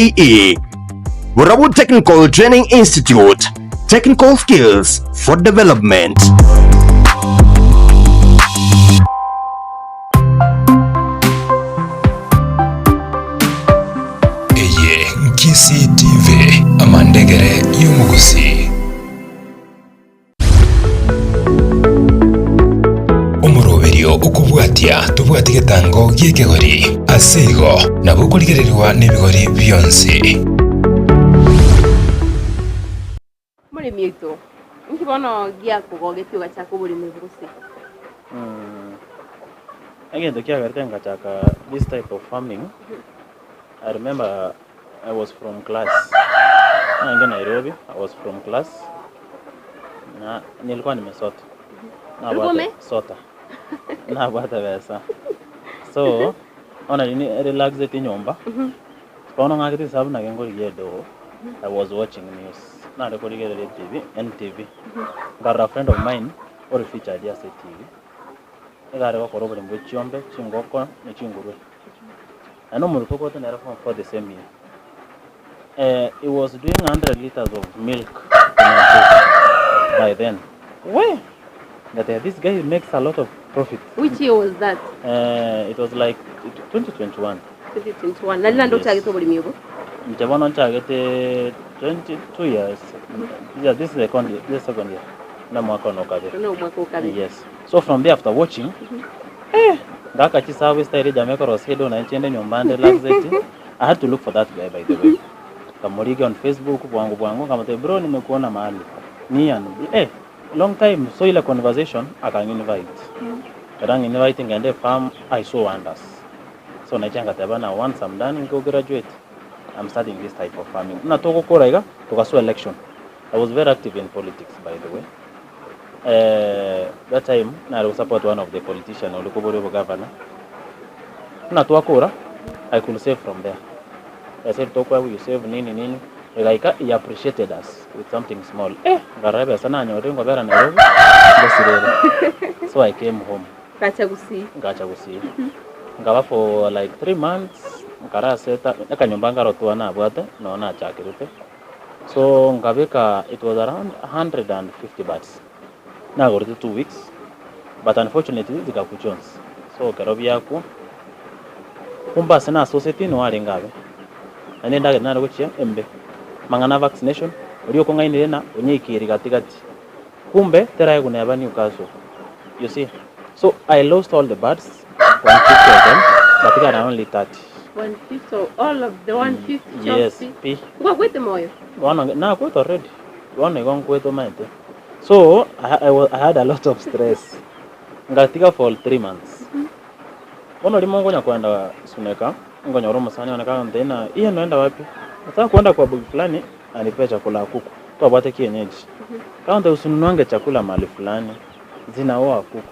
KCEE, Borabu Technical Training Institute, Technical Skills for Development. Eye Nkisii TV, amandegere y'omogusii. Omoroberio okobwatia tobwati getango gi'ekegori, ase igo nabo okorigererigwa nebigori bionsi. Omoremi oito, inki bono giakogogetie ogachaka oboremi obo gose? Egento kiagerete ngachaka this type of farming, I remember I was from class, narenge Nairobi, I was from class, na nilikuwa nimesota, Ulikuwa ume? nabwate sota, nabwate besa, so bono riria relaxeti nyomba, bono ng'akete esabu naki nkorigia edoo, I was watching news, nare korigereria etv, NTV, nkarora a friend of mine ore featured ase etv, nigo are gokora oboremi bwe chiombe, chingoko, na chingurue. Naende omorwoti ogote nere form four the same year. Eh, he was doing 100 liters of milk in a day by then. We! Ngateba this guy makes a lot of profit. Which year was that? Eh, it was like 2021. 2021. Nari naende Yes. ochagete oboremi obo? Inche bono nchagete 22 years. Yeah, this is the second year, this is second year. Na mwaka ono okabere. Ono omwaka okabere. Yes. So from there after watching, eh, ngaka chisabu estyle ejama ekorosia edo naye nchende nyomba nde relaxed. I had to look for that guy by the way. Nkamorigia on Facebook bwango bwango nkamotebia bro nimekuona mahali. Ni Ian. Eh, long time. So ile conversation akang'invite. Ekero ang'invite ngende efarm, I saw wonders. So nainche ngateba now once I'm done nko graduate, I'm starting this type of farming. Buna togokora iga, togasoa election. I was very active in politics by the way. Eh, that time nare go support one of the politician ore koboria obogavana. Buna twakora, I could save from there. I said tokoegwa you save nini nini, egaika he appreciated us with something small. Eh, nkarora ebesa nanyorire nkobera Nairobi, ngosirere. So I came home. Ngacha gusii. Ngacha gusii. Nkaba for like 3 months, nkara ase ekanyomba nkarotwa nabwate, noo nachakerete. So nkabeka it was around 150 birds. Nagorete 2 weeks, but unfortunately zigakwa chionsi. So ekero biakwa, kumbe ase nasoseti nigo arenge abe. Naende endagera nare gochia embe. Mang'ana a vaccination, oria okong'ainire na onyeikeri gati gati. Kumbe teraegwa neba Newcastle. You see? So I lost all the birds, 150 of them, ngatigara only 30. 150 so all of the 150 Yes, chonsi. pi. Ngwakwete moyo. Bono nakwete already. Bono igo nkwete omanyete. So I had a lot of stress. Ngatiga for 3 months. Bono rimo nkonya kwenda Suneka, nkonyora omosani one kagontebia ng'a iye noenda wapi? Nataka kwenda kwa boy fulani anipee chakula ya kuku. Twabwate kienyeji. Kagontebia usinunuange chakula mahali fulani, zinaua kuku.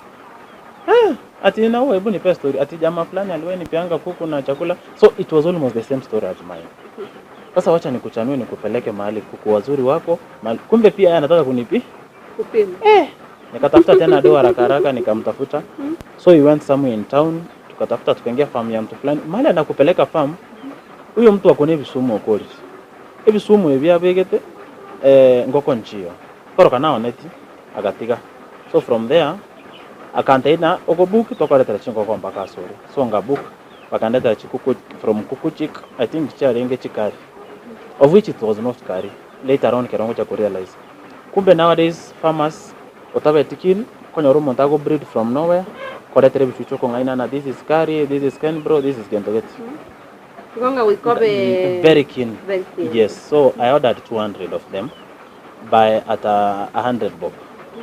Eh, ati inaua, hebu nipe story. Ati jamaa fulani aliwahi nipeanga kuku na chakula. So it was almost the same story as mine. Sasa wacha nikuchanue nikupeleke mahali kuku wazuri wako. Mahali... Kumbe pia yeye anataka kunipi. Kupima. Eh, nikatafuta tena do haraka haraka nikamtafuta. So we went somewhere in town, tukatafuta tukaingia farm ya mtu fulani. Mahali anakupeleka farm, huyo mtu akone ebisumu okori. Ebisumu ebi abegete eh, ngoko nchiyo. Koroka naoneti agatiga. So from there akanteina okobook tokoretera chingoko mpaka asore. So ngabook bakandetera chikuku from kuku chick I think chiarenge chikari of which it was not curry later on kero ngocha kurealize kumbe nowadays farmers otabeti keen konyora omonto ago breed from nowhere koretera ebichuchu okong'aina na this is curry this is kenbro this is gento gete Igo ng'a goika obe very keen Very keen. yes so I ordered 200 of them by at a 100 bob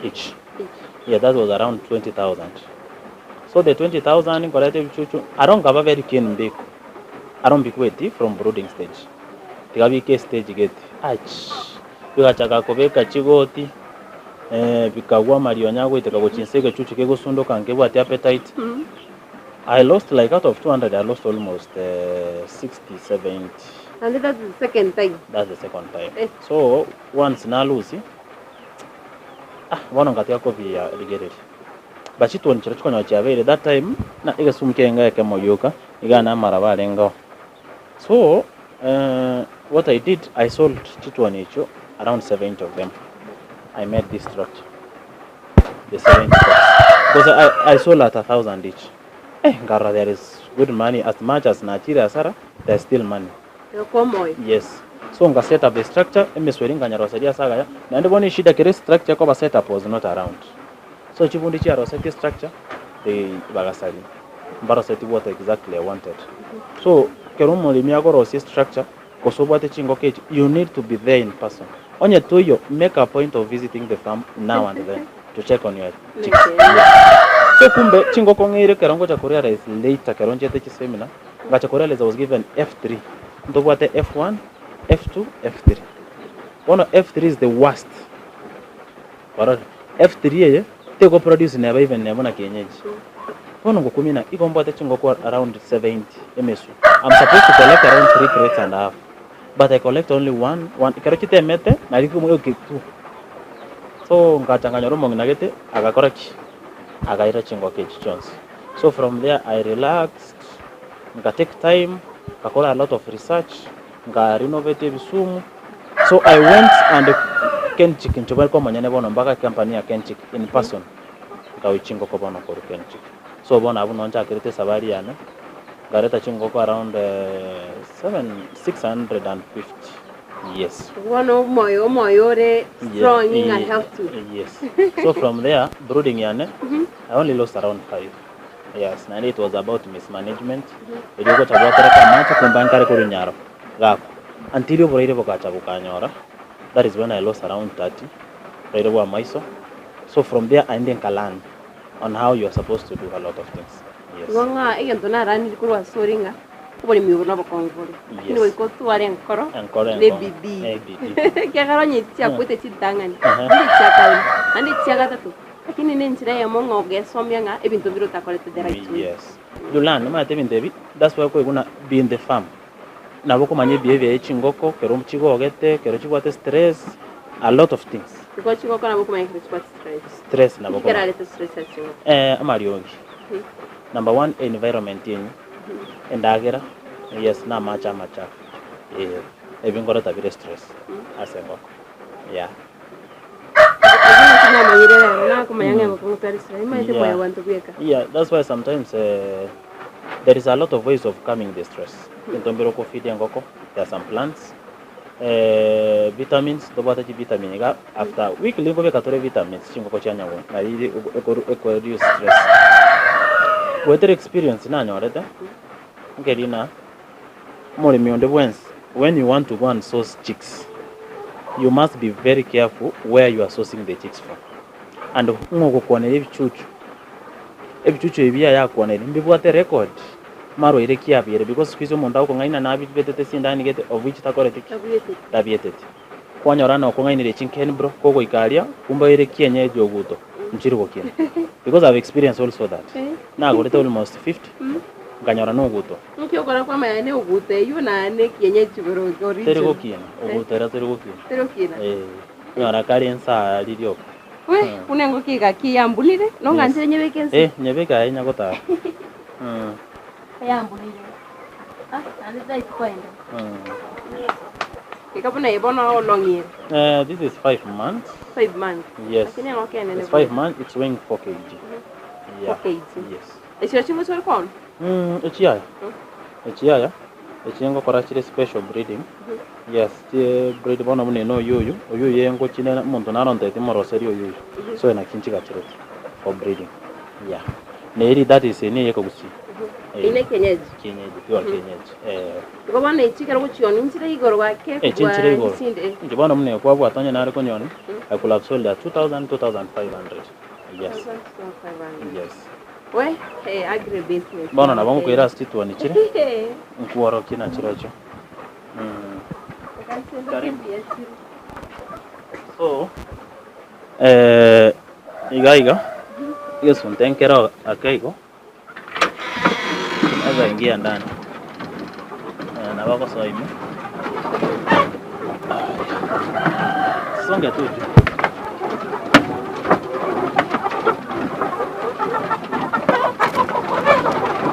each Each. yeah that was around 20,000 so the 20,000 nkoreta ebichuchu aro nkaba very keen mbiko aro mbikweti from brooding stage tiga bike stage gete ach bigachaka kobeka chigoti eh, bikagwa amarionya agoiteka gochinsa egechuchu kegosundoka nkebwati appetite I lost like out of 200 I lost almost 60 70 And that's the second time. that's the second time Eh. so once nalusi ah bono ngatiga kobia rigereria but chitwoni chiro chikonyora chiabeire that time na egesumu kiaye ekemo gioka iga na amaraba arengeo so. What I did, I sold chitwani echio around 70 of them. I made this structure. The 70 cocks. Because I sold at 1,000 each. Eh, nkarora there is good money as much as nachire hasara, there is still money. Egokwa omoyo. Yes. So nka set up the structure, emesweri nkanyaroseria ase agaya, naende bono eshida kere structure ekoba set up was not around. So chibundi chiarosetie structure, they bagasaria. Mbaroseti what exactly I wanted. So kero omoremi akorosia structure, gose obwate chingoko echi, you need to be there in person. Onye toiyo, make a point of visiting the farm now and then to check on your chicks. Yes. So kumbe chingoko ng'eire ekero ngocha korealize later ekero nchiete chiseminar, ngacha korealize I was given F3. Ntobwate F1, F2, F3. Bono F3 is the worst. Kwarorire? F3 eye teko produce neba even neba buna kienyeji. Bono ngokumia ng'a igo mbwate chingoko around 70 emesu. I'm supposed to collect around 3 crates and a half but I collect only one, one ekero chitemete nari okay two. So ngacha nkanyora omong'ina gete agakora ki? Agaira chingoko echi chionsi. So from there I relaxed, nka take time, nkakora a lot of research, nka renovate ebisumu. So I went and Kenchic inche bare komonyene bono mpaka ecompany ya Kenchic in person, nkaoyia chingoko bono korwa Kenchic. So bono abwo noo nchakerete esabari yane, nkareta chingoko around seven, 650, yes. Bono omoyo omoyo ore strong ng'a I have to. Yes. So from there, brooding yane, I only lost around five. Yes, naende it was about mismanagement, erio ogocha gwatereka amache kumbe nkare korwa nyaro gakwa. Until oboraire bogacha bokanyora, that is when I lost around 30, oboraire bwa amaiso. So from there aende nka learn on how you are supposed to do a lot of things. Yes. Igo ng'a egento naranire korwa ase ore ng'a oboremi obo nobokong'u bore, lakini Yes. goika otware enkoro Enkoro na enkong'u, ebidii. na ebidii. Ekiagera onye chiakwete chintang'ani, Ehe. naende chia kabere, naende chia gatato, lakini na enchera eyemo ng'a ogesomia ng'a ebinto mbire otakorete the right way. Yes. You learn, omanyete ebinto ebi, that's why okoigwa buna be in the farm. Nabo okomanya ebibehavior ye chingoko, ekero chigogete, ekero chibwate stress, a lot of things. Igo chingoko nabo okomanya ekero chibwate stress. Stress nabo Nki okomanya. kerarete stress ase chingoko? Amariogi. Number one, environment yenyu, endagera, yes, na amache amachafu, eh, ebi nkoreta bire stress ase engoko, yeah. Ayio naki namanyire rero, nakomanya ng'a engoko ngotware stress, nimanyete Yeah. mwanyabanto bweka. Yeah, that's why sometimes there is a lot of ways of calming the stress. Egento mbere okofeed engoko, there are some plants, vitamins, tobwate chivitamin iga, after weekly nkobeka tore vitamins chingoko chia nyagoro nari eko reduce stress. Goetera experience nanyorete, nkeri na omoremi onde bwensi, when you want to go and source chicks, you must be very careful where you are sourcing the chicks from. And ng'o ogokwanera ebichuchu, ebichuchu ebi biaye akwanire mbibwate record, marwaire ki abiere because siku hizi omonto agokong'aina nabibetete sindani gete of which takoreti ki? Tabieteti. Kwanyora nokong'aineria chinkenbro kogoika aria kumbe oire kienyeji oguto nchiri gokina because I've experienced also that. Nagorete almost 50 nkanyora noguto. Nki okora kwamanya ne oguto eywo naende ekienyeji boro Teri original. gokina oguto era teri gokina. Teri gokina. Eh, onyora kare ensaa riri oka. We, buna engoko egaki yambunire, nong'anchire nyebeke ense. Eh, nyebeke aye nyagotara. Mm. Eyambunire. Ah, naende taiti koenda. Iga buna eye bono olong'ire. Eh, this is 5 months. 5 months. Yes. Lakini engoko enene. It's 5 months, it's weighing 4 kg. Yeah. 4 kg. Yes. Echio ching'o chore kono? Echiaya. Echiaya. Echi ngokora chire special breeding. Yes, chie breed bono buna ene oyoyo, oyoyo engochi nere omonto naronteti moroseri oyoyo. So naki nchigachirete for breeding. Yeah. Neri that is ene eyekogusii. Eye ne kienyeji. Kienyeji, pure kienyeji. Eh. Igo bono echi ekero gochioni nchire igoro gake Echi nchire igoro. chisinde. Inche bono buna ekwabwata onye nare konyoni, I could have sold at 2000, 2500. Yes. 2500. Yes. We, eh, agri business. Bono nabo ngokoira ase chituoni chire, nkworokie nachirochio. Karibu. So, iga iga, egesunte nkere ake igo, naweza ingia ndani. Nabo agosoa ime. Songe tu juu.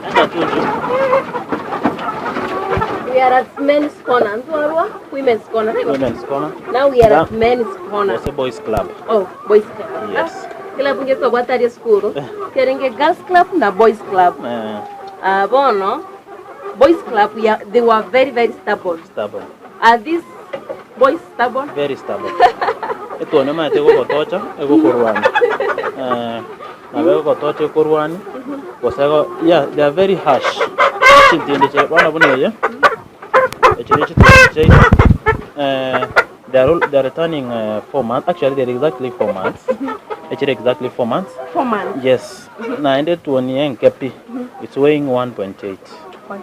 Enda tu juu. We are at Men's Corner, ntwarwa Women's Corner, taibo? Women's Corner. Now we are at Men's Corner. Gose Boys Club. Oh, Boys Club. Yes. Ah, club nge twabwate aria esukuru, kiarenge Girls Club na Boys Club. Eh, Ah, bono, Boys Club, we are, they were very, very stubborn. stubborn. Are these boys stubborn? Very stubborn. Etuoni omanyete egogotocha, egokorwania. Eh, nabo egogotocha ekorwania, gose ego, yeah, they are very harsh. Chintindi chire, bono buna eye, echi ne chituoni chiaito, eh, they are all, they are returning 4 months, actually they are exactly 4 months. Echire exactly 4 months. 4 months. Yes, naende etuoni enke pi, it's weighing 1.8. 1.2.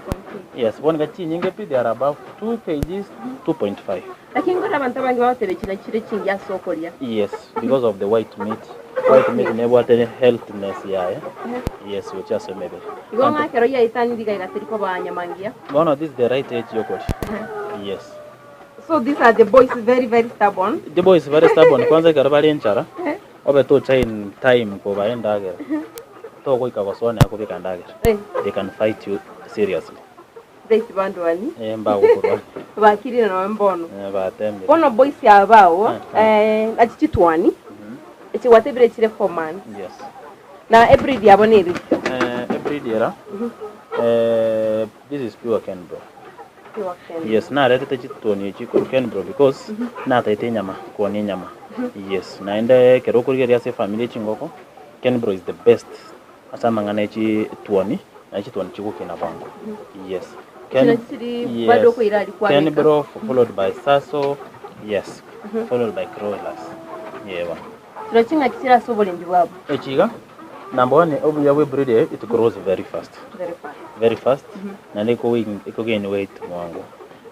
Yes, bono iga chinyinge pi, they are above 2 kgs, 2.5. Lakini nkore abanto abange bagoteba echi nachire chingiya ase okoria. Yes, because of the white meat. White meat nebwate healthiness yaye. Yes, gochia ase emebere. Igo ng'a ekero yaetanirie iga iga teri koba nyama ngiya. Bono this is the right age yokoria. Yes. So these are the boys very very stubborn. The boys very stubborn kwanza ekero bare enchara obe tocha in time kobaa endagera togoika gosoa nere kobeka endagera. They can fight you seriously. Thaisi bandwani. Eh, mbagokorwania. Bakirire nonya mbono. Eh, batemire. Bono boys aba ao, eh, nachi chitwani, echi gwatebire chire 4 months. Yes. Na ebreed yabo neri? Eh, ebreed era, eh, this is pure Kenbro. Pure Kenbro. Yes, naretete chitwani echi korwa Kenbro because nataete enyama, kwonia enyama. Yes, naende ekero okorigereria ase efamiri ye chingoko, Kenbro is the best ase amang'ana e chitwani, naende chitwani chigokina bwango. Yes. Chino chiri bado okoira aria kwabeka. Kenbro followed by Sasso, yes, followed by Croilers. Yeba. Chiro ching'aki chire ase oborendi bwabo? Echi iga, number one, obuya bwe breed eye, it grows very fast. Very fast. Very fast, naende eko gain weight mwango.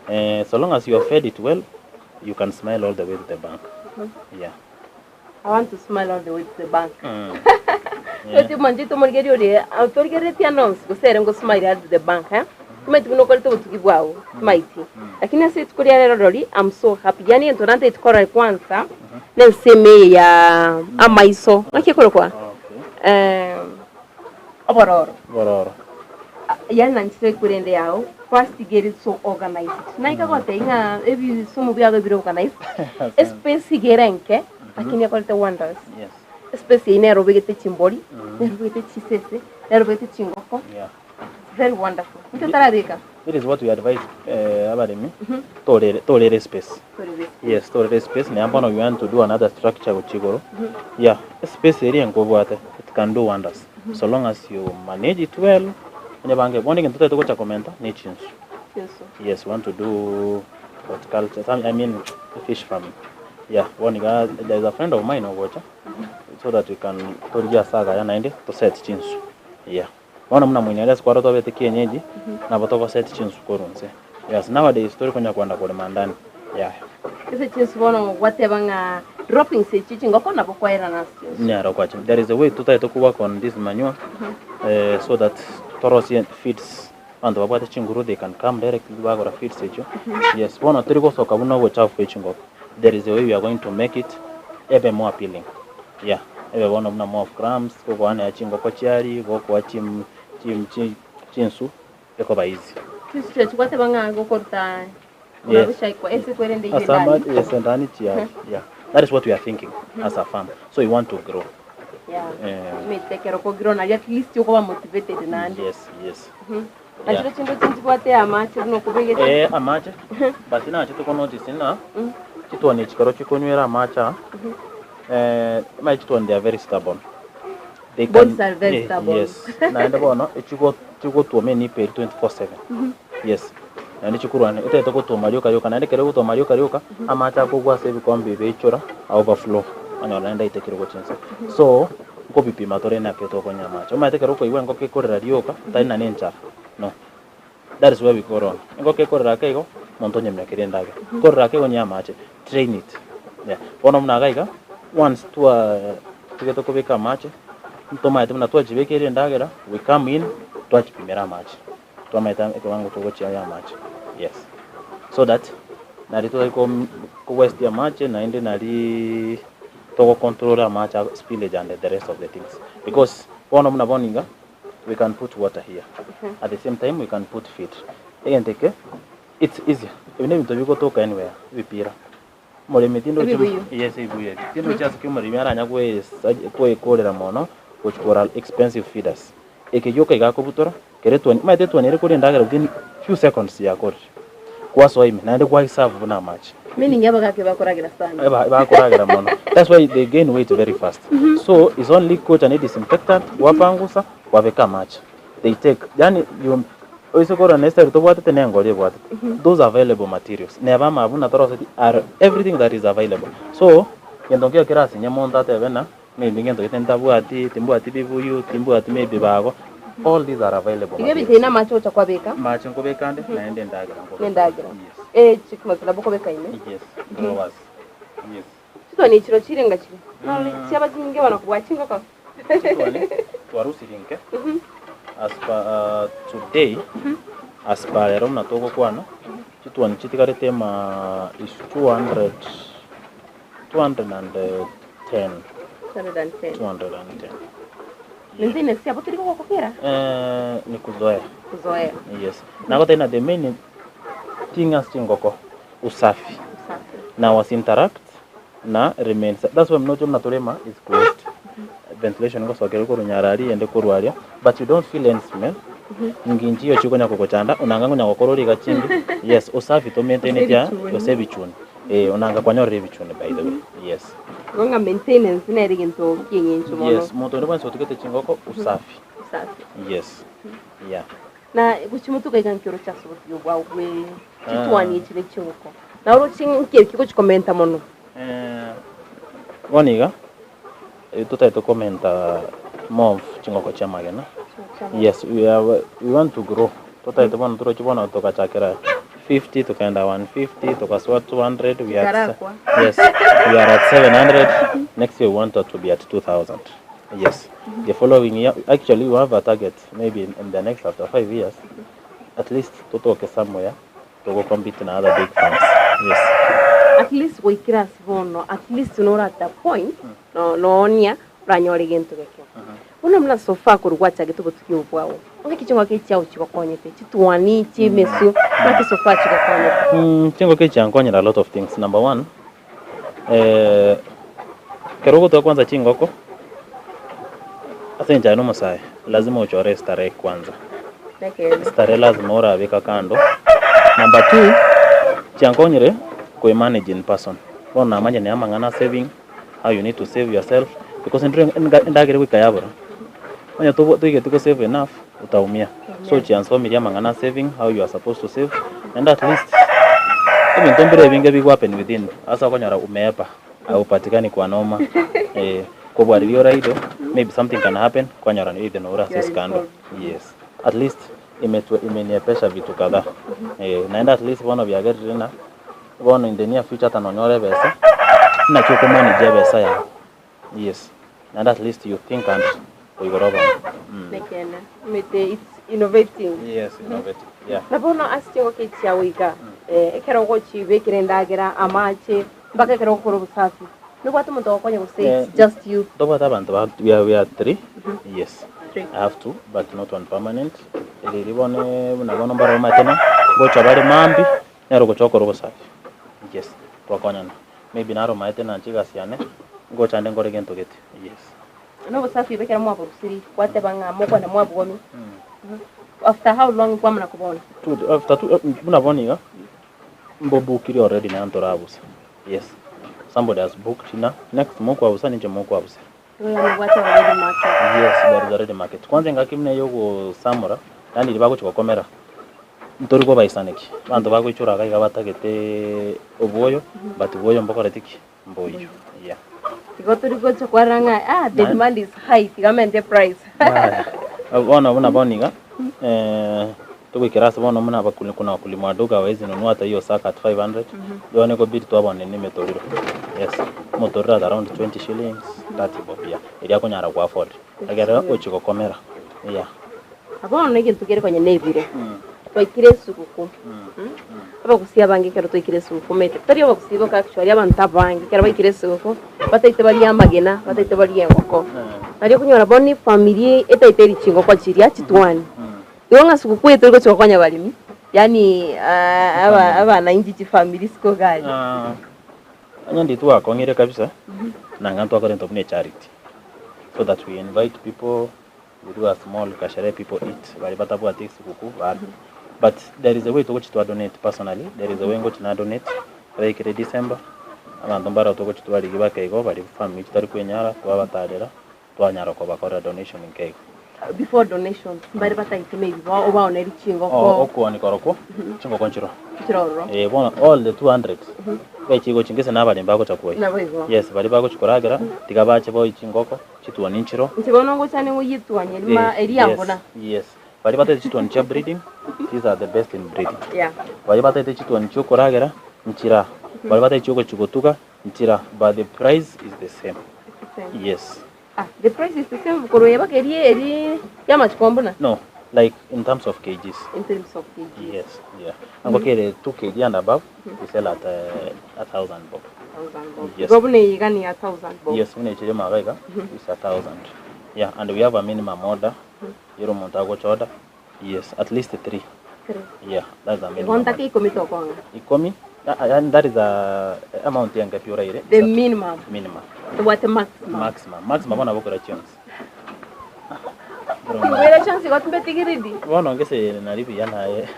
Eh, so long as you have fed it well, you can smile all the way to the bank. Yeah. I want to smile all the way to the bank. Yeah. Oti mwanche tomorigerie ore torigeretie anonsi gose ere ngosmile at the bank eh? Timaiti buna okorete obotugi bwao timaiti lakini ase rituko ria rero rori I'm so happy yaani egento nantagete korora kwanza na ensemo eye ya amaiso ng'aki ekorokwa Okay. eh, obororo Bororo. Yaani nanchire korende yao first get it so organized naika gotebia ng'a ebisomo biago ebire organized espace iga ere enke lakini ekorete wonders. Espace eyio nero obegete chimbori, nero obegete chisese, nero obegete chingoko. It's very wonderful. Inki otarabeka? This is what we advise eh, abaremi torere torere space. Torere space. Yes, torere space naye bono we want to do another structure gochia igoro. Yeah, espace eria enkobwate it can do wonders so long as you manage it well onye bange bono egento totagete gocha komenta ne chinsu. Chinsu. Yes, we want to do horticulture, some, I mean fish farming. Yeah, bono iga there is a friend of mine ogocha so that we can torigie ase agaya naende to set chinsu. Yeah. Bono buna moino ere ase kwarora twabete kienyeji nabo togo set chinsu korwa inse. Yes, nowadays tori konya kwenda korema ndani. Yeah. Ase chinsu bono gwateba ng'a droppings echi chingoko nabo kwaerana ase chinsu. Nyaro kwacha. There is a way totagete ko work on this manure eh, so that torosie feeds abanto babwate chinguru they can come directly bagora feeds echio. Yes, bono tori gosoka buna obochafu bwe chingoko. There is a way we are going to make it ebe more appealing. Yeah, ebe bono buna more of crumbs, gokoanera chingoko chiaria, gokoa chim chim chi chinsu ekoba easy. Chinsu chiachi gwateba ng'a gokoruta Yes. Yes. Ase kwerende Ase ama yes, endani chiaye. Yeah. That is what we are thinking as a farm. So we want to grow. Yeah. Eh. Omanyete ekero okogrow nario at least okoba motivated naende. Yes. Na Yeah. chiro chinde chinchibwate amache buna okobegete. Eh, amache. But nache toko notice ng'a chitwani echi ekero chikonywera amache aa, eh, omanye chitwani they are very stubborn. They Boys are very eh, stubborn. Yes. Naende bono echigo chigotwoma enipa eri 24/7. Yes. Naende chikorwana etagete gotwoma rioka rioka naende ekero egotwoma rioka rioka amache akogwa ase ebikombe ebi aichora a overflow onyora naende aitekire gochia inse. So nkobipima tore naki tokonywa amache. Omanyete ekero okoigwa engoko ekorera rioka tari na nenchara no. That is where we go wrong. Engoko ekorera ake igo monto onyemiokere endagera. Korera ake igo nywa amache train it. Yeah. Bono buna iga iga once twa tugete kobeka amache ntomaete buna twachibekeire endagera we come in twachipimera amache. Twamaete ekewango togochia ya amache. Yes. So that nari totari ko ko waste amache naende nari togo control amache spillage and the rest of the things. Because bono buna bono iga we can put water here. At the same time we can put feed. Egento eke. It's easy. Ebi nebinto bigotoka anywhere, ebipira. Omoremi tindochi Ebibuyu. yes ebibuyu ebi. Tindochi ase ki omoremi aranya goesa goekorera mono gochi kogora expensive feeders. Eke gioka iga akobutora, kere etwani, omanyete etwani ere koria endagera within few seconds yakorire. Kwasoa ime, naende kwaiserve buna amache. Meaning abagaka bakoragera sana. Eba bakoragera mono. That's why they gain weight very fast. So it's only gocha ne disinfectant, gwapangusa, kwabeka amache. They take, yaani you oise korora ne style tobwatete ne engori ebwatete. Those are available materials. Neba amabu na toroseti are everything that is available. So, gento nkeiyo kerasinye monto atebe ng'a maybe ngento gete ntabwati, timbwati bibuyu, timbwati maybe bago, all these are available Iga materials. ebinto ebi namache ogocha kwabeka Amache nkobeka ande, naende endagera nkobeka. nendagera. Yes. Eh, chikmasi nabo okobeka ime. Yes, growers. Yes. Chitwani chiro chire nga chire. Nore chiaba chinyinge bono kobua chingoko. Chitwani twarusiri nke as per today, as per rero buna togokwana, chitwani chitigarete ma is 200, 210. 210. 210. Maintenance yabo teri kogokera? Eh, ni kuzoea. Kuzoea. Yes. Nagotebia na the main thing ase chingoko, usafi. Usafi. Na wasi interact na remain that's why mnoche buna torema is closed ventilation ngosokera korwa nyaro aria eyende korwa aria but you don't feel any smell nginchi iyo chikonya kogochanda onanga ngonya gokora ore iga chinde yes usafi to maintain aa gose ebichuni eh onanga kwanyorire ebichuni by the way yes. Igo ng'a maintenance nere egento ki'eng'encho mono. Yes monto onde bwensi otugete chingoko usafi. Usafi. Yes yeah. Na gochia motuko iga nki oroche ase obotugi bwao bwe chitwani echi ne chingoko? Na oroche nki eki gochi komenta mono? Bono iga, totagete komenta more of chingoko chia amagena, yes we are we want to grow, totagete bono toroche bono togachakera 50 tokaenda 150 tokasoa 200 we are at Chikarakwa. yes we are at 700 next year we want to be at 2000 yes the following year actually we have a target maybe in, in the next after 5 years at least totoke somewhere togo compete na other big farms yes At least goikera ase bono at least nore at the point no noonia oranyore gento geke. Bono buna so far korwa gwachagete obotuki obo bwao, ng'aki ching'oka echi chiao chigokonyete? Chitwani, chimesu, ng'aki so far chigokonyete? Mm, chingoko echi chiankonyire a lot of things number one eh, ekero ogotuga kwanza chingoko ase enchera aye na omosae lazima ochore estarehe kwanza. Ekeene. Starehe lazima orabeka kando. Number two, chiankonyire koemanage in person, bono namanyire na amang'ana a saving, how you need to save yourself, because ndire endagera egoika yabora, onye tobo toigeti go save enough, utaumia. So chiansomirie amang'ana a saving, how you are supposed to save, naende at least, ebinto mbire ebinge bigo happen within, ase okonyora umeepa, haupatikani kwa noma, eh, kobua riria ore idle, maybe something can happen, kwanyora either nore ase escandal, yes. At least imetwe imeniepesha vitu kadhaa, eh, naende at least bono biagerire ng'a bono in the near future ata nonyore ebesa, naki okomanage ebesa yago, yes, naende at least you think and koigora obongo. Nekeene. Omanyete it's innovating. Yes, innovative, yeah. Na bono ase chingoko echi chiago iga, ekero ogochibekera endagera, amache, mpaka ekero ogokora obosafi, nobwate omonto ogokonya gose it's just you? Ntobwate abanto ba we are, we are three, yes. Three. I have two but not one permanent. Riria bono buna bono mbare omanyete ng'a ngocha bare mambia, nere ogocha gokora obosafi, yes, twakonyana. Maybe naro omanyete nanche egasi yane, ngocha nde nkore gento gete, yes. Na obosafi obo ekero mwaborusiri, gwateba ng'a mokwana mwabwomi, after how long kwamana kobona? Two, after two, buna bono iga, mbobukire already naende ntorabusa, yes. Somebody has booked na next mokwabusa ninche mokwabusa. Igo yaani obwate already market. Yes, there is already market. Kwanza engaki buna eye yogosamora, yaani riria bagochi gokomera, ntori kobaisaneki, abanto bagoichora iga iga batagete obwoyo, but bwoyo mbokoreti ki? Mboiyo, yeah. Igo tori gocha kwarora ng'a ah the demand is high tiga mente price. Yaya, bono buna bono iga, togoikera ase bono buna abakuli kuna wakulima wadogo hawawezi nunua hata hiyo sack at 500, bono ekobidi twabona ne emetoriro, yes, omotoriro at around 20 shillings, 30 bob, yeah, eria akonyara go afford, egere ochie gokomera, yeah. Bono egento kere konya nebire, twaikire esuguku, abagusii abange ekero twaikire esuguku omanyete tari abagusii boka actually abanto abange ekero baikire esuguku, bataete barie amagena, bataete barie engoko. Nario okonyora bono efamiri etaete eri chingoko chiria chitwani. Igo ng'a suguku eye tori gochia gokonya abaremi. Yaani aba abanainchi chifamiri isiko iga aria. Ah, onye ndi twakong'ire kabisa, nang'a ntwakora into buna echarity, so that we invite people, we do a small kasherehe people eat, baria batabwati esiguku baria. But there is a way togochi twa donate personally, there is a way ngochi na donate, ekero yaikire December, abanto mbaro togochi twarigia bake igo baria famiri chitari kwenyara, twabatarera, twanyara kobakorera donation nke igo. Before donation, mbare bataete maybe ba obaoneri chingoko. Oh, okuoni korokwo, chingoko nchiro. Nchiro ororo. Eh, bono all the 200 echigochi ngese na abaremi bagocha kwoyia. Nabo igo. Yes, baria bagochi koragera, tiga bache boyie chingoko, chituoni nchiro. Inche bono ngocha ning'oyie etuoni eri ma Eh, eri yambuna. yes, yes. Baria bataete chituoni chia breeding, these are the best in breeding. Yeah. Baria bataete chituoni chia okoragera, nchira. Baria bataete chiogochi gotuga, nchira. But the price is the same. It's the same. Yes. Ah, the price is the same korwa eye mpaka eri eri y'amachiko mbuna? No, like in terms of kgs. In terms of kgs. Yes, yeah. Ango kere 2 kg and above, we sell at a thousand bob. Thousand bob. Yes. Igo buna eye iga ni a thousand bob. Yes, buna echire maga iga, is a thousand. Yeah, and we have a minimum order. Yero omonto agocha order. Yes, at least three. Three. Yeah, that's the Igo minimum. ntake ikomi tokong'a. Ikomi, ah, and that is a amount enke pi oraire. The minimum. Minimum. Tobwate maximum. Maximum. Maximum bono nabo okora chionsi. Nkoira chionsi igo timbetigiridi. Bono ngese nari buya naye.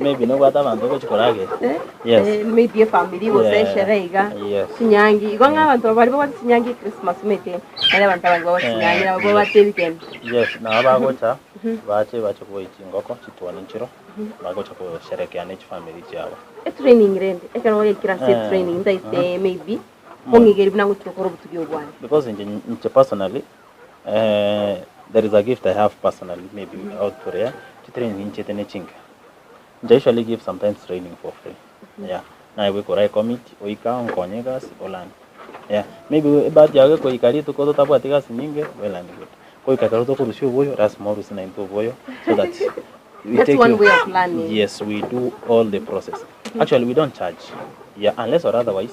Maybe nobwate abanto ogochi koragera. Eh? Yes. Eh, maybe efamiri gose Yeah. esherehe iga. Yes. Chinyangi. Igo ng'a abanto baria babwate chinyangi echristmas omanyete nari abanto abange babwate chinyangi nabo babwate ebigeni. Yes, nabo bagocha bache bache koboyia chingoko chituoni nchiro bagocha kosherekea ne chifamiri chiabo. Etraining rende ekero oyaikire ase Eh, etraining ntaete maybe ong'igeri buna ngochia gokora obotugi obwane. Because inche inche personally eh, there is a gift I have personally maybe out there chitraining inchete ne chinke. Inche usually give sometimes training for free. Yeah. Naye bwekora ecommit oika onkonye egasi olande. Yeah. Maybe ebahati yago ekoika rituko totabwati gasi nyinge well and good. Goika ekero tokorusia oboyo lasima orusie naintwe oboyo so that we That's take one you way of learning. Yes, we do all the process. Actually we don't charge. Yeah, unless or otherwise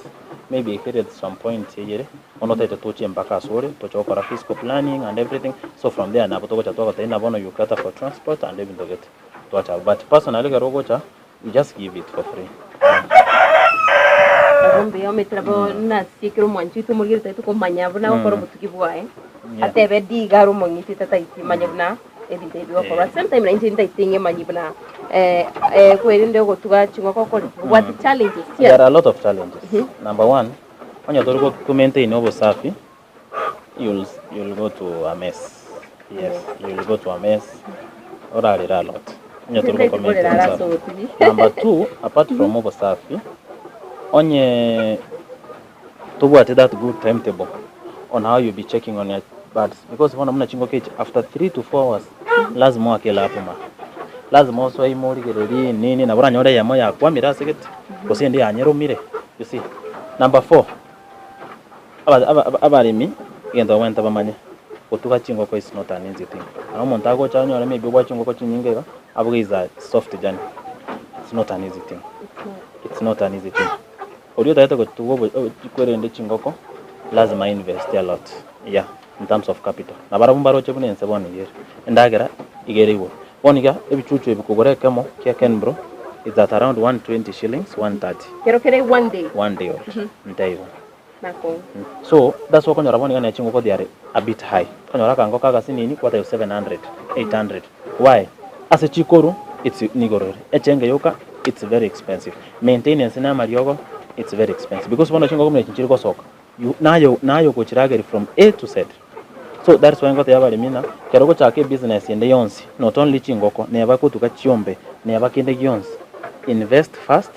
maybe ekere at some point eyere bono otaete tochie mpaka ase ore toche gokora physical planning and everything so from there nabo togocha twagotebia ng'a bono you cater for transport and ebinto gete twacha abwo. But personally ekero ogocha we just give it for free. Nabo mbuya omanyete nabo nasiekire omwanchi oito omorigeri tari tokomanya buna agokora obotugi bwaye, Yeah. atebe di iga are omong'iti tataiti manye buna ebinto ebi bigokorwa. Eh. Same time nainche ntaete ng'emanyi buna kwerende ogotuga ching'oko okore obwate challenges There are chiaye. a lot of challenges. Number one, onye tori go maintain obosafi, you'll, you'll go to a mess. Yes, you'll go to a mess. Orarere a lot. Onye tori Ntaiti go maintain korera ase obosafi. obotugi. Number two, apart from obosafi, onye tobwate that good timetable on how you'll be checking on your birds because bono buna chingoko echi after 3 to 4 hours lazima oake elap ma lazima osoe ime origererie nini nabo oranyore eyemo yakwamire ase gete gose ende yanyeromire you see. Number four, aba aba abaremi egento babwenerete bamanye gotuga chingoko is not an easy thing. Nabo omonto agocha onyore maybe obwate chingoko chinyinge iga abuge is a soft journey, it's not an easy thing, it's not an easy thing. Oria otagete gotuga obo kwerende chingoko lazima ainveste a lot yeah in terms of capital. Na barabwo mbaroche buna ense bono iga ere, endagera iga ere igoro. Bono iga ebichuchu ebi kogora ekemo kia Kenbro is at around 120 shillings, 130. Kero kere one day. One day old, ntaibo. Nako. So that's why okonyora bono iga ne chingoko they are a bit high. Okonyora akangoko agasinini kwatebwa 700, 800. Why? Ase chikoru it's nigoro ere, echenge yoka it's very expensive, maintenance na amariogo it's very expensive because bono chingoko buna echi nchiri gosoka you naye naye ogochirageria from A to Z. So that's why ngotebia abaremi ng'a ekero ogochaka ebusiness ende yonsi not only chingoko neba gotuga chiombe neba kende gionsi invest first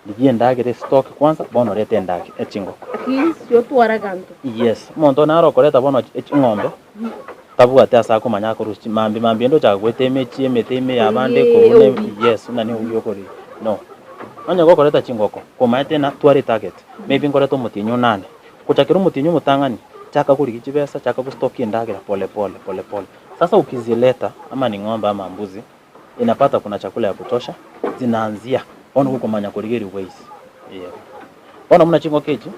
rigia endagera estock kwanza bono orete endagera echingoko. At least otware aganto. Yes, omonto naro okoreta bono ching'ombe tabwati ase akomanya akorusia chi mambia mambia ende ochaka goeta emechie emete ime ya abande Korigia kobuna eubi. yes buna na eubi okorigia no. Onye gokoreta chingoko, komaete ng'a tware etarget, maybe nkorete omotienyi onane, gochakera omotienyi omotang'ani, chaka korigia chibesa, chaka gostock endagera pole pole pole pole. Sasa ukizileta ama ni ng'ombe ama mbuzi, inapata kuna chakula ya kutosha, zinaanzia bono gokomanya korigeria ways yeah. Bono buna chingoko echi,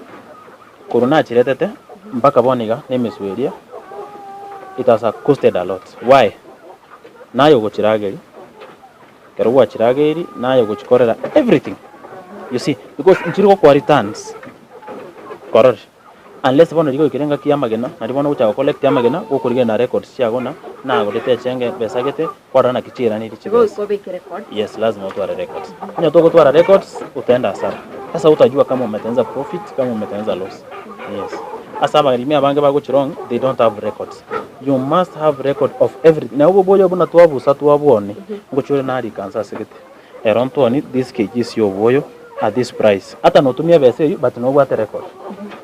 korwa nachiretete mpaka bono iga na emesu eria, it has costed a lot. Why? Naye ogochirageria, Ekero gwachirageiri naye ogochikorera everything you see because nchiri gokoa returns korore unless bono riria goikire engaki ya amagena nario bono ogochaka go collect amagena gokorigereria na records chiago ng'a nagorete echenge besa gete kwarora naki chiiraneiri Igo chibesa. goika obeke records. Yes lazima otware records onye togotwara records utaenda hasara sasa utajua kama umetengeneza profit kama umetengeneza loss yes ase abarimi abange bagochi wrong they don't have records You must have record of everything. Na oboyo buna twabusa twabwoni, ngochia ore narikansa ase gete. Ero ntwoni this kgs ya oboyo at this price. Ata notumia ebesa eyio but nobwate record.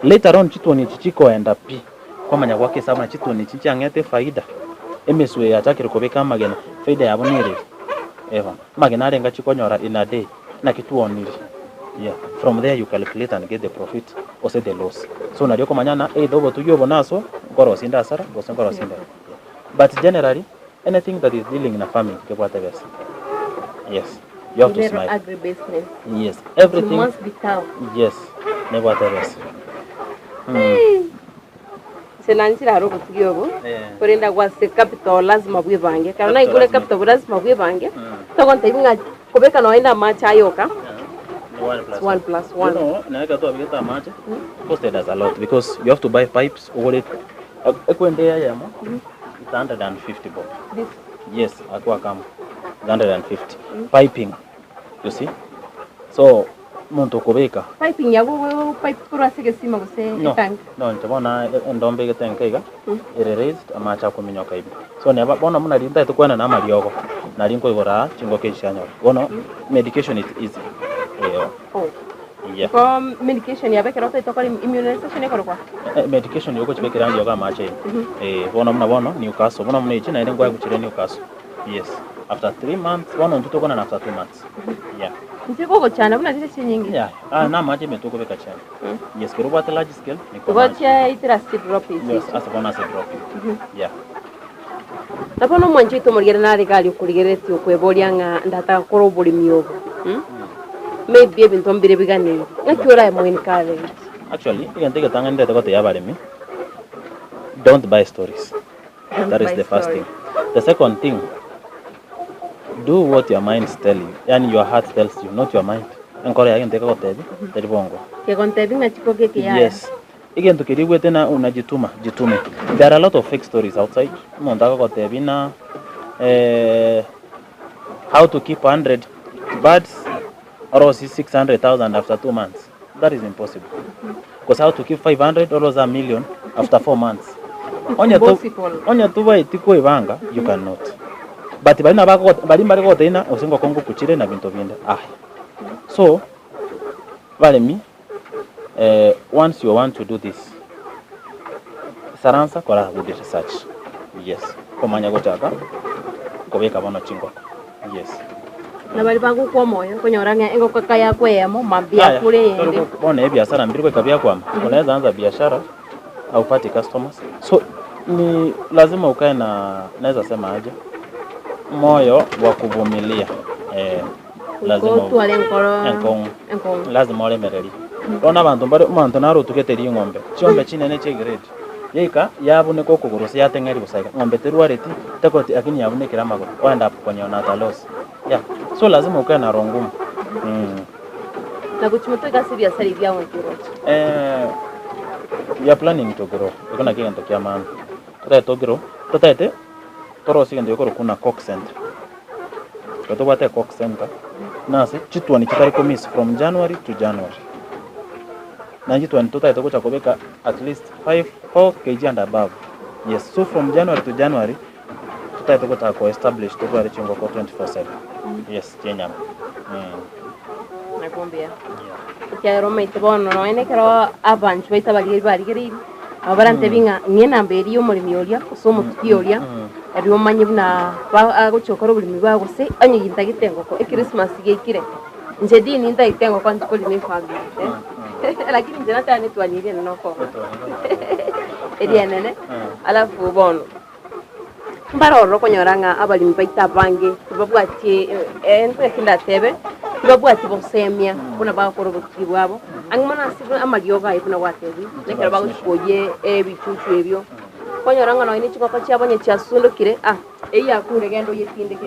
Later on chitwoni echi chikoenda pi, kwamanya goaka esabu ng'a chitwoni echi nchiang'ete efaida, emeswe eye yachakire kobeka amagena, faida yabo nereri? Eba, amagena arenga chikonyora in a day, naki twoniri. Yeah, from there you calculate and get the profit gose the loss. So nario okomanya ng'a either obotugi obo naso nkorosia inde hasara gose nkorosia inde yeah. But generally anything that is dealing na farming kebwate ebesa. Yes, you have to Nero smile. agribusiness. Yes, You everything must be tough. yes, nebwate ebesa. Inche nanchire are obotugi obo, Eh. korende agwo ase capital lazima bwebange. Ekero Capital naigure lazima. capital lazima bwebange, togontebia ng'a kobeka nonya na amache ayoka, Ni one plus one plus one. You know, naye ekero twabegete amache, costed us a lot because you have to buy pipes, ogore ekwende eyemo, it's 150 bob. This Yes, ako akamo, it's 150. Piping, you see. So, omonto okobeka Piping yago go pipe korwa ase egesima gose No, etank? no inche bono endombe egete enke iga, ere raised, amache akominyoka ime. So neba bono buna riria ntagete kwana na amariogo, nari nkoigora aa chingoko echi chianyora. Bono medication is easy, eeh. Oh. Yeah. Igo medication yabo ekero otaete okore immunization ekorokwa? Medication nigo ogochibekera riogo amache ime. Eh, bono buna bono Newcastle, bono buna echi naende nkoe gochire Newcastle. Yes, after 3 months, bono intwe tokwana after 2 months. Yeah. Inche gogochanda buna chire chinyinge. Yeah, ah, na amache ime tokobeka chianga. Yes, kero obwate large scale, niko Igo amache. chiaitera ase drop ase Yes, iso. ase bono ase drop. Yeah. Na bono omwancho oito omorigere nare iga aria okorigereretie okweboria ng'a ndataka gokora oboremi obo, Maybe ebinto mbire biganeiri, ng'aki orae mo encourage? Actually, egento egetang'ani ndete gotebia abaremi, don't buy stories. Don't That is buy the first stories. thing. The second thing, do what your mind tell you, yani your heart tells you, not your mind. Enkoro yaye egento ekegotebia, tari bongo. Kegontebia ng'a chikoki eke yaya. Yes. Egento keria igwete na unajituma, jitume. There are a lot of fake stories outside. Omonto akogotebia ng'a eh, how to keep 100 birds orosie 600,000 after 2 months. That is impossible. Gose how to keep 500 orosie a million after 4 months. Onye to Impossible. onye tobaeti koebanga, you cannot. But baria nabo baria mbare gotebia ng'a gose ngoko ngokuchire na binto binde. Aya. So, baremi once you want to do this, saransa kora good research. Yes. Komanya gochaka kobeka bono chingoko. Yes. Na baria bagokwa omoyo okonyora ng'a engoko eka yakwa eyemo mambia Aya, akure eyende. bono ebiasara mbiri goika biakwama. Unaweza anza biashara haupati customers. So ni lazima ukae na naweza sema aje, moyo wa kuvumilia. Eh, lazima Goika otware enkoro enkong'u. enkong'u. Lazima oremererie. Bono abanto mbare omonto nare otugete ring'ombe, chiombe chinene chia egrade. Yaika yabuneka okogoro gose yateng'eria bosa iga. Ng'ombe terwareti, tekoti lakini yabunekire amagoro. Oenda up konyona at a loss. Yeah. So lazima ukae na roho ngumu. Na gochia motwe ase ebiasara ebi biago nkiroche. We are planning to grow. Eko nakio egento kia maana. Totagete to grow, totagete torosie egento gekorokwa buna cock center. Ekero tobwate ecock center, nase chitwani chitari komiss from January to January. Naende chitwani totagete gocha kobeka at least 5, 4 kg and above. Yes, so from January to January, totagete gochaka ko establish totware chingoko 24/7. Yes, chienyama. Nakwambia. Yeah. Ekiagera omaete bono nonya na ekero abanto baito abarigereria barigereirie, nabo barantebie ng'a ng'a enamba eria ya omoremi oria gose omotuki oria, erio omanye buna ba agochia gokora oboremi bwaye gose onye gintagete engoko, echristmas geikire, inche dini ntagete engoko nchi korina efamiri eh, lakini inche nateba netwani eria enene okong'a eria enene, alafu bono. Mbare ororo okonyora ng'a abaremi baito abange tibabwati eki ndatebe, tibabwati bosemia buna bagokora obotugi bwabo, ang'e mono ase amariogo aye buna gwatebire, na ekero bagochi koyia ebichuchu ebio, okonyora ng'a nonye ne chingoko chiabo onye chiasundokire ah, eyio yakure genda oyetindeke,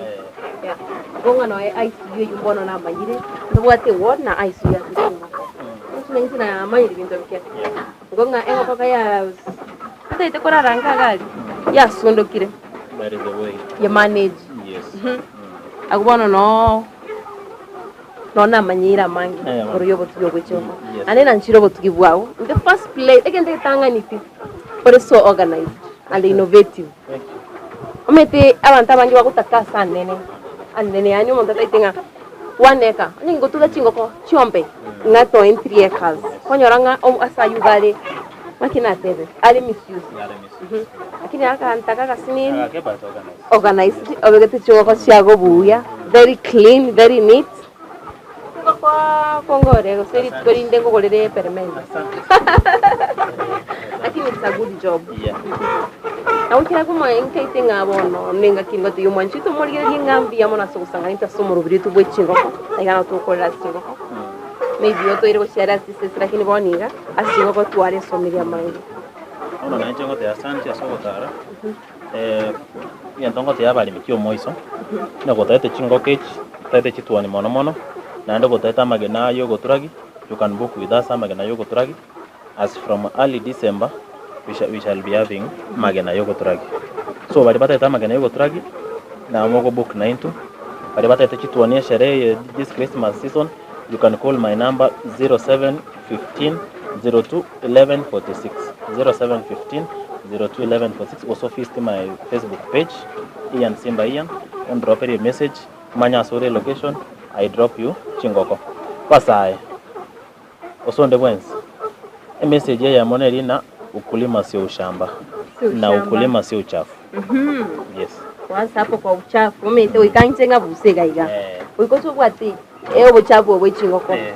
yeah. Igo ng'a noe ICU eywo mbono namanyire, ntobwate eward na ICU ase chingoko. Inche inche namanyire ebinto bike. Igo ng'a engoko ka ya totaete korara nka iga aria, yasundokire, That is the way. ye manage. Yes. Agwo bono noo noo namanyeire amange Eh, igoro ya obotugi obwe chingoko. Yes. Naende nanchire obotugi bwao, in the first place, egento getang'ani pi, ore so organized and innovative. Thank you. Omanyete abanto abange bagotaka ase anene, anene yaani omonto ataete ng'a one acre, onye ngotuga chingoko chiombe ng'a toe three acres, okonyora ng'a ase aywo iga are naki natebe, are misuse. Lakini aganto aka agasinini, Agake but organized. organized, obegete chingoko chiago buya, very clean, very neat, chingoko kongore gose rituko rinde nkogorere eperemende. Lakini it's a good job. Yeah. Nabo kera komoa nkaite ng'a bono nengaki ngotebi omwanchi oito omorigererie ng'a mbuya mono ase ogosang'ana intwe ase omoroberi oito bwe chingoko, iga nabo togokorera ase chingoko, maybe otoire gochiara ase chisese lakini bono iga, ase chingoko tware esomeria amange. Bono nainche ngoteba asanti ase ogotara, egento ngotebia abaremi ki omoiso, onye gotaete chingoko echi, otaete chituoni mono mono, naende gotaete amagena aya ogoturagi, you can book with us amagena ya ogoturagi, as from early December, we shall, we shall be having amagena ya ogoturagi. So baria bataete amagena ya ogoturagi, nabo mogobook naintwe, baria bataete chituoni esherehe eye this Christmas season, you can call my number 0715 02 1146, 0715 02 1146, gose ofist my Facebook page, Ian Simba Ian, ondroperie emessage, manye ase ore elocation, I drop you chingoko. Basae, gose onde bwensi, emessage eyemo neri ng'a ukulima sio ushamba, Sio na ushamba. ukulima sio uchafu. Yes. Kwanza hapo kwa uchafu, omanyete goika inche ng'abuse iga iga. Eh. Goika otobwate eh obochafu obo bwe chingoko. Eh,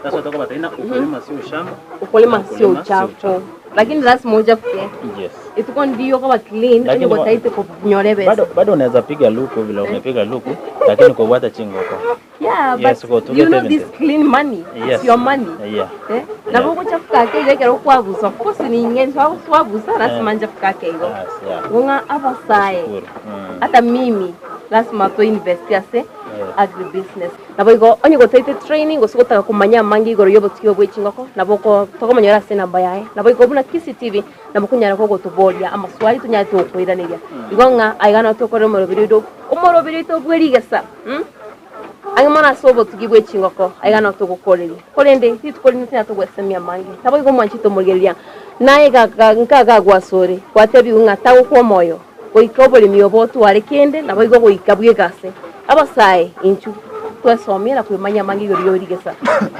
sasa tokobatebia ng'a ukulima sio ushamba, Ukulima na sio ukulima sio uchafu. uchafu. Lakini lazima uchafuke. Yes. Ituko ndiyo koba clean, onye Lakini wa- gotaete konyora ebesa. Bado bado unaweza piga luku vile umepiga luku lakini kobwata chingoko. Yeah, but Yes, go to you get know this everything. clean money. Yes. It's your money. Yeah. Eh? Nabo gochafuka ake iga ekero okwabusa of course ning'encho agoswabusa lazima Eh. nchafuke ake igo. Yes, yeah. Ng'a abasae Shukuru. Mm. hata mimi lazima to invest ase Yeah. agribusiness. Nabo igo onye gotaete training gose gotaka komanya amange igoro y'obotuki obwe chingoko nabo oko tokomonyora ase enamba yaye. Nabo igo buna Kisii TV nabo konyara kogotoboria amaswali tonyare tokoiraneria. Igo ng'a aiga nabo tokorera omoroberi oito omoroberi oito bwe rigesa mh. Ang'e mono ase obotugi bwe chingoko, aiga nao togokoreria. Korende rituko rinde tinya togwesemia amange. Naboigo omwanchete omorigereria, naye gaka nkagagwa asore, gwatebigwe ng'a tagokwa omoyo, goika oboremi obo otware kende, naboigo goika bwegase. Abasae, inchu, twesomie na kwemanyia amange igoro y'origesa.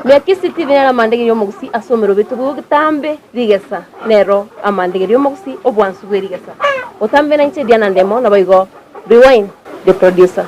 Miaka esita nere amandegeria y'omogusii ase omerobeto bw'ogotambe rigesa, nero amandegeria y'omogusii obwansu bw'erigesa. Gotambe nainche Diana Ndemo, naboigo Rewind the producer.